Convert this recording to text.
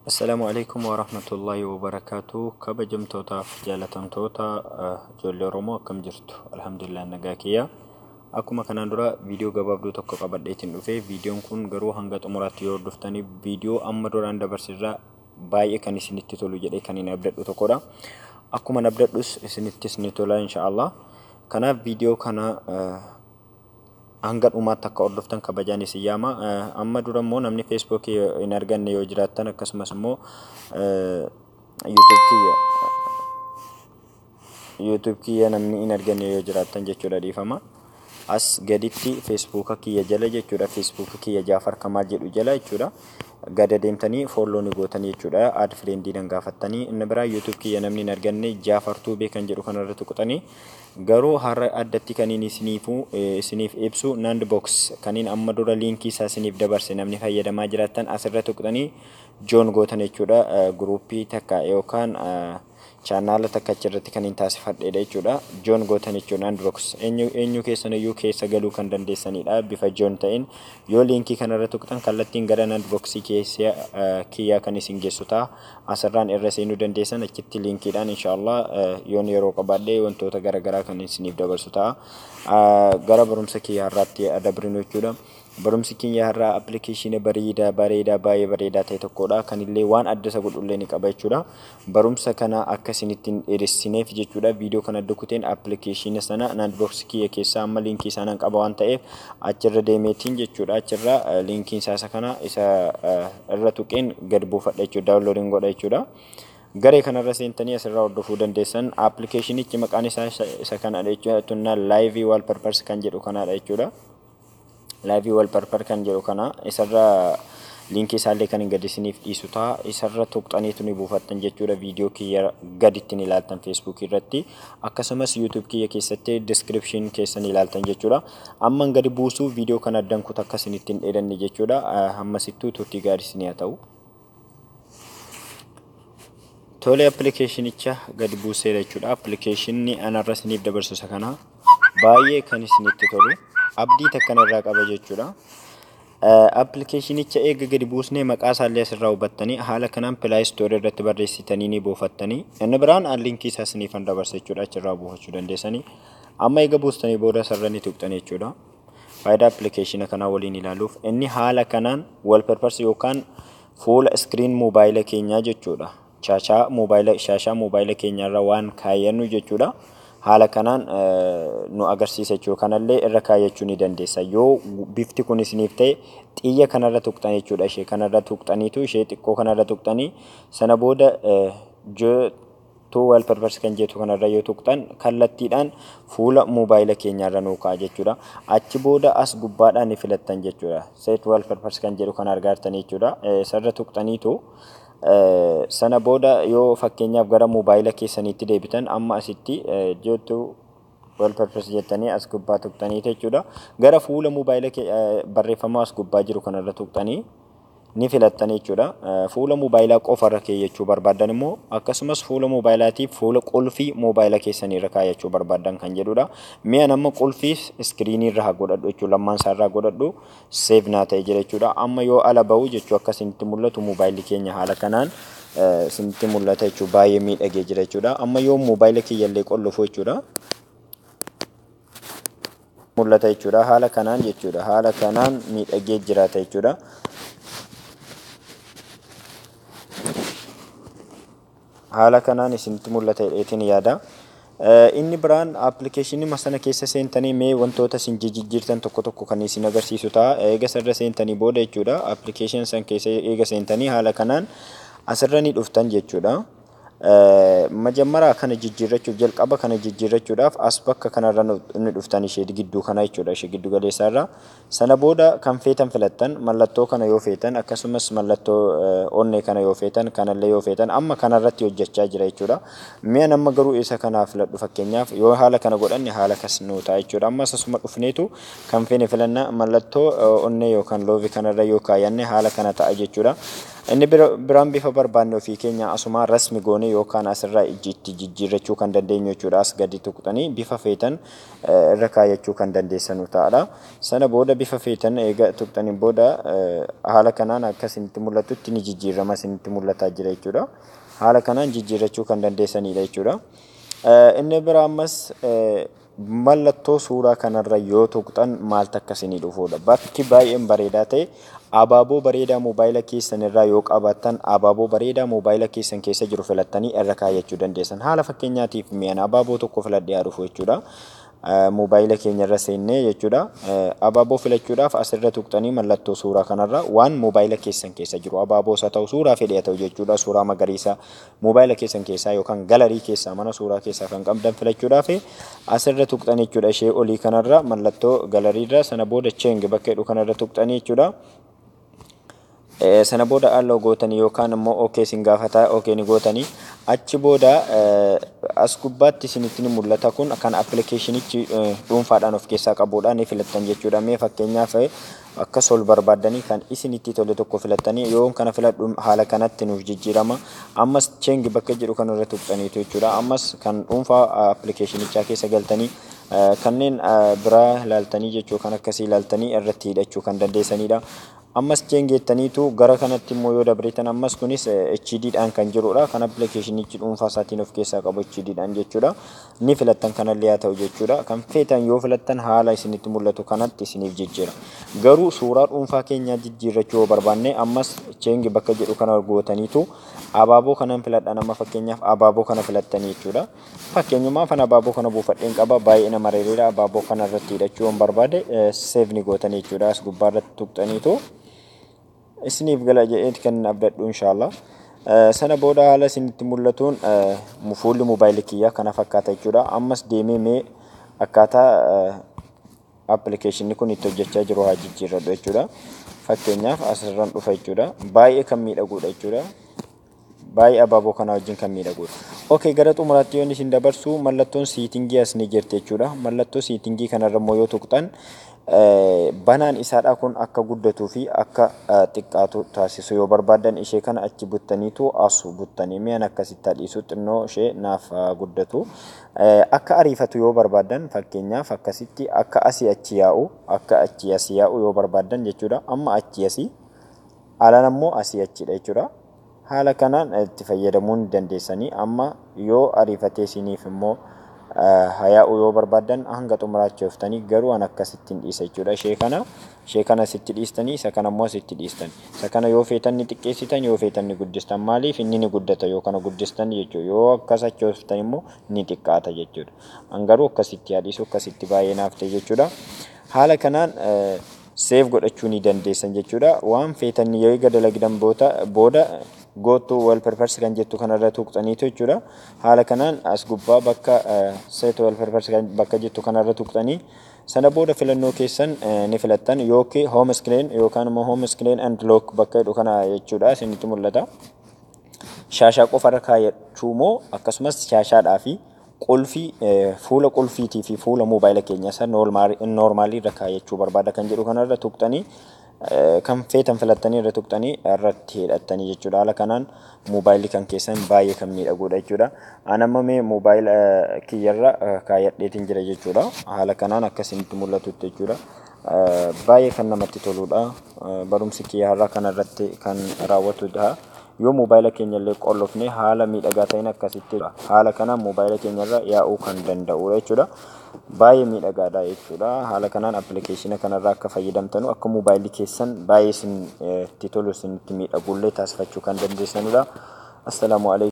Assalaamu alaikum warahmatullaahi wabarakaatu. Kabajamtootaaf jaalatamtoota ijoollee Oromoo, akkam jirtu? Alhamdulillah, nagaa kiyya. Akkuma kanaan dura viidiyoo gabaabduu tokko qabadheetiin dhufe. Viidiyoon kun garuu hanga xumuraatti yoo hordoftanii, viidiyoo amma duraan dabarsirraa baay'ee kan isinitti tolu jedhee kan hin abdadhu tokkodha. Akkuma abdadhus isinittis ni tola, inshaallah. Kanaaf viidiyoo kana hanga dhumaatti akka hordoftan kabajaan isin yaama. Amma dura immoo namni Feesbuukii hin arganne yoo jiraattan, akkasumas immoo YouTube kiyya namni hin arganne yoo jiraattan jechuudha, dhiifama. As gaditti Feesbuuka kiyya jala jechuudha. Feesbuuka kiyya Jaafar Kamaal jedhu jala jechuudha. Gada deemtanii follow ni gootanii jechuudha. Add friend nan gaafattanii. Inni biraa YouTube kiyya namni hin arganne Jaafar Tuubee kan jedhu kanarra tuqxanii. Garuu har'a addatti kaniin isiniif ibsu, Nand Box kaniin amma dura liinkii isaa isiniif dabarse namni fayyadamaa jiraattan asirra tuqxanii join gootan jechuudha. Guruppii takka yookaan chaanaala takka achirratti kan hin taasifadheedha jechuudha. Join gootan jechuudha. Nand Box eenyu eenyu keessaniyyuu keessa galuu kan dandeessanidha. Bifa join ta'in yoo liinkii kanarra tuqxan, kallattiin gara Nand Boxii keessa kiyyaa kan isin geessu ta'a. Asirraan irra seenuu dandeessan achitti liinkiidhaan. Inshaallah, yoon yeroo qabaadhe wantoota garaagaraa kan isiniif dabarsu ta'a. Gara barumsa kiyyaa har'aatti dabrinu jechuudha. Barumsi keenya har'aa appilikeeshinii bareedaa bareedaa, baay'ee bareedaa ta'e tokkodha. Kanillee waan adda isa godhullee ni qaba jechuudha. Barumsa kana akka isinitti hin dheeressineef jechuudha. Viidiyoo kana adda kuteen appilikeeshina sana Nandbox kiyya keessaa amma liinkii isaa nan qaba waan ta'eef, achirra deemeetiin jechuudha. Achirra liinkiin isaa isa kana, isa irra tuqeen gad buufadha jechuudha. Downloadiin godha jechuudha. Garee kanarra seentanii asirraa hordofuu dandeessan. Appilikeeshinichi maqaan isaa isa kanadha jechuudha. Tunnaa Live Wallpapers kan jedhu kanadha jechuudha. Live Wallpaper kan jedhu kana isarra liinkii isaallee kan hin gadi isiniif dhiisu ta'a. Isarra tuqxaniitu ni buufattan jechuudha. Viidiyoo kiyya gaditti ni ilaaltan Feesbuukii irratti, akkasumas YouTube kiyya keessatti description keessa ni ilaaltan jechuudha. Amman gadi buusuuf viidiyoo kana addan kuta, akka isinitti hin dheeranne jechuudha. Hammasittuu turtii gaarii isinii haa ta'u. Tole, appilikeeshinicha gadi buuseera jechuudha. Appilikeeshinni anarra isiniif dabarsu isa kana, baay'ee kan isinitti tolu abdii takkan irraa qaba jechuudha. Appilikeeshinicha eega gadi buusnee, maqaa isaallee asirraa hubattanii, haala kanaan Play Store irratti barreessitanii ni buufattanii. Inni biraan liinkii isaa isiniifan dabarsa jechuudha, achirraa buufachuu dandeessanii. Amma eega buustanii booda asirra ni tuqxanii jechuudha. Faayidaa appilikeeshina kanaa waliin ilaaluuf, inni haala kanaan wallpapers yookaan fuula screen moobaayila keenyaa jechuudha. Shaashaa moobaayila, shaashaa moobaayila keenyaarra waan kaayyannu jechuudha. Haala kanaan nu agarsiisa jechuudha. Kanallee irra kaayyachuu ni dandeessa. Yoo bifti kun isiniif ta'e, xiyya kanarra tuqxan jechuudha. Ishee kanarra tuqxaniitu, ishee xiqqoo kanarra tuqxanii, sana booda to wallpapers kan jettu kanarra yoo tuqxan, kallattiidhaan fuula moobaayila keenyaarra nuu ka'a jechuudha. Achi booda as gubbaadhaan ni filattan jechuudha. Set wallpapers kan jedhu kana argaartan jechuudha. Isarra tuqxaniitu, sana booda yoo fakkeenyaaf gara moobaayila keessaniitti deebitan, amma asitti jettu wallpapers jettanii as gubbaa tuqxanii jechuudha. Gara fuula moobaayila barreeffama as gubbaa jiru kanarra tuqxanii ni filattan jechuudha. Fuula moobaayilaa qofarra keeyyachuu barbaaddan immoo, akkasumas fuula moobaayilaatiif fuula qulfii moobaayila keessanii irra kaayyachuu barbaaddan kan jedhudha. Mi'a nama qulfii iskiriinii irra haa godhadhu jechuudha. Lammaan isaa irraa godhadhu, save naa ta'e jira jechuudha. Amma yoo ala bahu jechuu, akka isinitti mul'atu moobaayilli keenya haala kanaan isinitti mul'ata jechuudha. Baay'ee miidhagee jira jechuudha. Amma yoo moobaayila kiyyallee qollofu jechuudha, mul'ata jechuudha. Haala kanaan jechuudha. Haala kanaan miidhagee jiraata jechuudha. Haala kanaan isinitti mul'ata jedheetiin yaada. Inni biraan appilikeeshinii sana keessa seentanii mee wantoota isin jijjiirtan tokko tokko kan isin agarsiisu ta'a. Eega sarara seentanii booda jechuudha. Appilikeeshinii san keessa eega seentanii, haala kanaan asirra ni dhuftan jechuudha. Majammaraa kana jijjiirrachuuf, jalqaba kana jijjiirrachuudhaaf, as bakka kanarra ni dhuftan, ishee gidduu kana jechuudha, ishee giddu galeessaarra. Sana booda kan feetan filattan, mallattoo kana yoo feetan, akkasumas mallattoo onnee kana yoo feetan, kanallee yoo feetan, amma kanarratti hojjechaa jira jechuudha. Mi'a nama garuu isa kanaa filadhu. Fakkeenyaaf yoo haala kana godhanne, haala kas nuu ta'a jechuudha. Ammas asuma dhufneetu kan feene filanna. Mallattoo onnee yookaan love kanarra yoo kaayyanne, haala kana ta'a jechuudha. Inni biraan bifa barbaanne ofii keenya asuma rasmi goone yookaan asirraa itti jijjiirrachuu kan dandeenyu jechuudha. As gadi tuqxanii bifa feetan irra kaayyachuu kan dandeessanu ta'adha. Sana booda bifa feetan eega tuqxanii booda haala kanaan akka isinitti mul'atutti ni jijjiirama, isinitti mul'ataa jira jechuudha. Haala kanaan jijjiirrachuu kan dandeessanidha jechuudha. Inni biraa ammas mallattoo suuraa kanarra yoo tuqxan maaltu akka isinii dhufuudha. Bakki baay'een bareedaa ta'e, abaaboo bareedaa moobaayila keessan irraa yoo qabaattan, abaaboo bareedaa moobaayila keessan keessa jiru filattanii irra kaayyachuu dandeessan. Haala fakkeenyaatiif mi'an abaaboo tokko filadhee haa dhufu jechuudha. Moobaayila keenya irra seennee jechuudha. Abaaboo filachuudhaaf asirra tuqxanii mallattoo suuraa kanarra waan moobaayila keessan keessa jiru, abaaboo isa ta'u, suuraa fedhe haa ta'u jechuudha. Suuraa magariisa moobaayila keessan keessaa yookaan galarii keessaa, mana suuraa keessaa kan qabdan filachuudhaaf asirra tuqxanii jechuudha. Ishee olii kanarra, mallattoo galariirra, sana booda change bakka jedhu kanarra tuqxanii jechuudha. Sana booda allow gootanii yookaan immoo okay isin gaafata, okay ni gootanii. Achi booda as gubbaatti isinitti ni mul'ata. Kun kan appilikeeshinichi dhuunfaadhaan of keessaa qabudha, ni filattan jechuudha. Mee fakkeenyaaf akka sol barbaaddanii kan isinitti tole tokko filattanii, yoo kana filadhu haala kanatti nuuf jijjiirama. Ammas change bakka jedhu kanarra tuqxaniitu jechuudha. Ammas kan dhuunfaa appilikeeshinichaa keessa galtanii kanneen biraa ilaaltanii jechuu, kan akkasii ilaaltanii irratti hidhachuu kan dandeessanidha. Ammas change jettaniitu gara kanatti immoo yoo dabreetan, ammas kunis HD dhaan kan jirudha. Kan appilikeeshinichi dhuunfaa isaatiin of keessaa qabu HD dhaan jechuudha. Ni filattan, kanallee haa ta'u jechuudha. Kan feetan yoo filattan haala isinitti mul'atu kanatti isiniif jijjiira. Garuu suuraa dhuunfaa keenyaa jijjiirrachuu yoo barbaanne, ammas change bakka jedhu kana gootaniitu abaaboo kanan filadhan, amma fakkeenyaaf abaaboo kana filattanii jechuudha. Fakkeenyumaaf an abaaboo kana buufadheen qaba, baay'ee nama reereedha. Abaaboo kana irratti hidhachuu yoon barbaade save ni gootanii jechuudha. As gubbaa irratti tuqxaniitu isiniif gala jedheeti kan abdadhu, inshaallah. Sana booda haala isinitti mul'atuun fuulli moobaayilii kiyyaa kana fakkaata jechuudha. Ammas deemee mee akkaataa appilikeeshinni kun itti hojjechaa jiru haa jijjiirradhu jechuudha. Fakkeenyaaf asirraan dhufa jechuudha. Baay'ee kan miidhagudha jechuudha. Baay'ee abaaboo kanaa wajjin kan miidhagudha. Okay, gara xumuraatti yoon isin dabarsu, mallattoon setting as ni jirti jechuudha. Mallattoo setting kanarra immoo yoo tuqxan, banaan isaadha kun akka guddatuu fi akka xiqqaatu taasisu yoo barbaaddan, ishee kana achi buttaniitu as buttanii, mi'an akkasitti dhiisu, xinnoo ishee naaf guddatu. Akka ariifatu yoo barbaaddan, fakkeenyaaf akkasitti akka asii achi yaa'u, akka achi asii yaa'u yoo barbaaddan jechuudha. Amma achi asii, alaan ammoo asii achidha jechuudha. Haala kanaan itti fayyadamuu ni dandeessanii. Amma yoo ariifatee isiniif immoo hayaa'u yoo barbaaddan, hanga xumuraatti ooftanii, garuu an akkasitti hin dhiisa jechuudha. Ishee kana asitti dhiistanii, isa kana immoo asitti dhiistan. Isa kana yoo feetan ni xiqqeessitan, yoo feetan ni guddistan. Maaliif inni ni guddata yoo kana guddistan jechuudha. Yoo akkas achi ooftan immoo ni xiqqaata jechuudha. An garuu akkasitti haa dhiisu, akkasitti baay'ee naaf ta'e jechuudha. Haala kanaan save godhachuu ni dandeessan jechuudha. Waan feetan yoo eega dalagdan booda go to wallpapers kan jettu kanarra tuqxaniitu jechuudha. Haala kanaan as gubbaa bakka set wallpapers kan bakka jettu kanarra tuqxanii, sana booda filannoo keessan ni filattan, yookiin home screen yookaan immoo home screen and lock bakka jedhu kana jechuudha, isinitti mul'ata. Shaashaa qofarra kaayachuu moo akkasumas shaashaadhaa fi qulfii, fuula qulfiitii fi fuula moobaayila keenya isa normal irra kaayachuu barbaada kan jedhu kanarra tuqxanii, kan feetan filattanii irra tuqxanii irratti hidhattanii jechuudha. Haala kanaan moobaayilli kan keessan baay'ee kan miidhagudha jechuudha. An amma mee moobaayila kiyyarra kaayadheetiin jira jechuudha. Haala kanaan akkasinitti mul'atutti jechuudha. Baay'ee kan namatti toludha. Barumsi kiyya har'a kanarratti kan raawwatudha. Yoo moobaayila keenya illee qollofne, haala miidhagaa ta'een akkasitti haala kanaan moobaayila keenyarra yaa'uu kan danda'udha jechuudha. Baay'ee miidhagaadha jechuudha. Haala kanaan appilikeeshina kanarraa akka fayyadamtanu, akka moobaayilli keessan baay'ee isin itti tolu, isinitti miidhagullee taasifachuu kan dandeessanudha. Assalaamu alaikum.